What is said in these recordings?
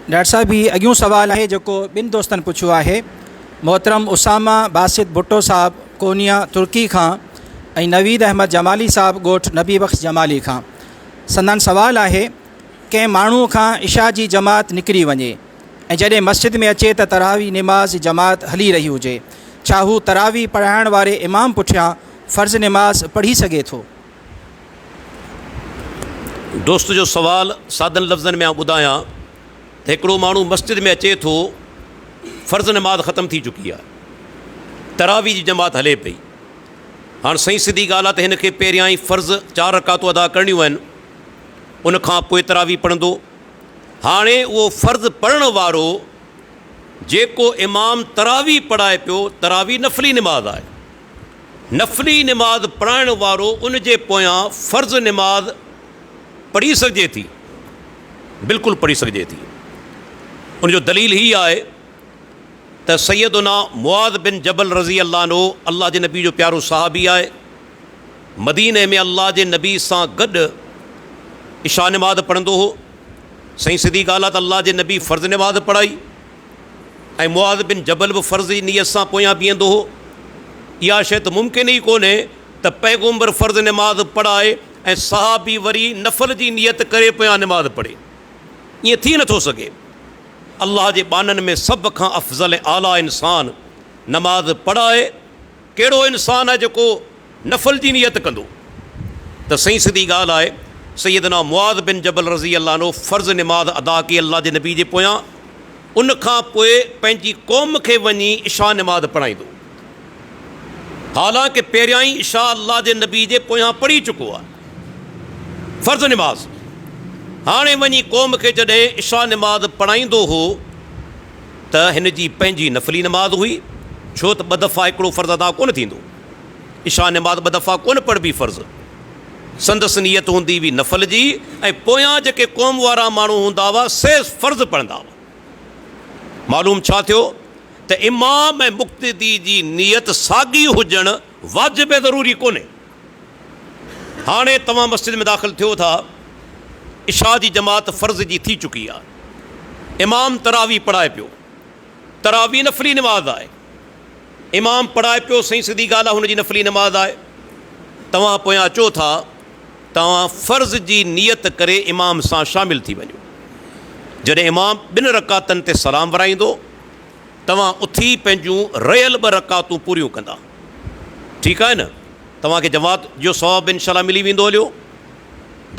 Doctor صاحب هي اڳيون سوال آهي جيڪو ٻن دوستن پڇيو آهي محترم اسامه باسط ڀٽو صاحب ڪونيا ترڪي کان ۽ نويد احمد جمالي صاحب ڳوٺ نبي بخش جمالي کان سندن سوال آهي ڪنهن ماڻهو کان عشاء جي جماعت نڪري وڃي ۽ جڏهن مسجد ۾ اچي ته تراويح نماز جي جماعت هلي رهي هجي ڇا هو تراويح پڙهائڻ واري امام پٺيان فرض نماز پڙهي سگهي ٿو؟ دوست جو سوال سادن لفظن ۾ آئون ٻڌايان ته هڪڙو ماڻهو مسجد ۾ اچي ٿو فرض نماز ختم ٿي چڪي آهي تراويح جي جماعت هلي پئي هاڻ صحيح سڌي ڳالهه آهي ته هن کي پهريان ئي فرض چار رڪعتون ادا ڪرڻيون آهن ان کان پوء تراويح پڙهندو هاڻي اهو فرض پڙهڻ وارو جيڪو امام تراويح پڙهائي پيو تراويح نفلي نماز آهي نفلي نماز پڙهائڻ وارو ان جي پويان فرض نماز پڙهي سگهجي ٿي، بلڪل پڙهي سگهجي ٿي. ان جو دليل هي آهي ته سيدنا معاذ بن جبل رضي الله عنه الله جي نبي جو پيارو صحابي آهي، مديني ۾ الله جي نبي سان گڏ عشاء نماز پڙهندو هو. سائين سڌي ڳالهه آهي ته الله جي نبي فرض نماز پڙهائي. ۽ معاذ بن جبل به فرض جي نيت سان پويان بيهندو هو. اها شيء ته ممڪن ئي ڪونهي ته پيغمبر فرض نماز پڙهائي ۽ صحابي وري نفل جي نيت ڪري پويان نماز پڙهي. ائين ٿي نٿو سگهي. الله جي ٻانهن ۾ سڀ کان افضل ۽ اعليٰ انسان نماز پڙهائي. ڪهڙو انسان آهي جيڪو نفل جي نيت ڪندو؟ ته سئين سڌي ڳالهه آهي، سيدنا معاذ بن جبل رضي الله عنه فرض نماز ادا ڪئي الله جي نبي جي پويان، ان کان پوء پنهنجي قوم کي وڃي عشاء نماز پڙهائيندو. حالانڪه پهريائين عشاء الله جي نبي جي پويان پڙهي چڪو آهي فرض نماز. هاڻي وڃي قوم کي جڏهن عشاء نماز پڙهائيندو هو ته هن جي پنهنجي نفلي نماز هئي، ڇو ته ٻه دفعا هڪڙو فرض ادا ڪونه ٿيندو. عشاء نماز ٻه دفعا ڪونه پڙهبي فرض. سندس نيت هوندي هئي نفل جي ۽ پويان جيڪي قوم وارا ماڻهو هوندا هئا سي فرض پڙهندا هئا. معلوم ڇا ٿيو ته امام ۽ مقتدي جي نيت ساڳي هجڻ واجب ۽ ضروري ڪونهي. هاڻي توهان مسجد ۾ داخل ٿيو ٿا، عشاء جي جماعت فرض جي ٿي چڪي آهي، امام تراويح پڙهائي پيو، تراويح نفلي نماز آهي، امام پڙهائي پيو، سائين سڌي ڳالهه آهي هن جي نفلي نماز آهي، توهان پويان اچو ٿا، توهان فرض جي نيت ڪري امام سان شامل ٿي وڃو، جڏهن امام ٻن رڪعتن تي سلام ورائيندو، توهان اٿي پنهنجون رهيل ٻه رڪعتون پوريون ڪندا. ٺيڪ آهي نه؟ توهان کي جماعت جو ثواب به انشاء الله ملي ويندو هليو.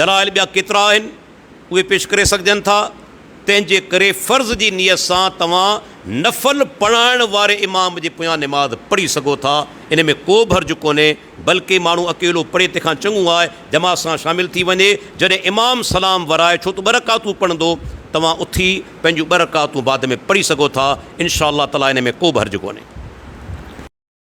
دلائل ٻيا ڪيترا آهن اهي پيش ڪري سگهجن ٿا. تنهن جي ڪري فرض جي نيت سان توهان نفل پڙهائڻ واري امام جي پويان نماز پڙهي سگهو ٿا ان ۾ ڪو به حرج ڪونهي بلڪه ماڻهو اڪيلو پڙهي تنهن کان چڱو آهي جماعت سان شامل ٿي وڃي جڏهن امام سلام ورائي ڇو ته ٻه رڪعتون پڙهندو توهان اٿي پنهنجون ٻه رڪعتون بعد ۾ پڙهي سگهو ٿا انشاء الله تعالي ان ۾ ڪو به حرج ڪونهي.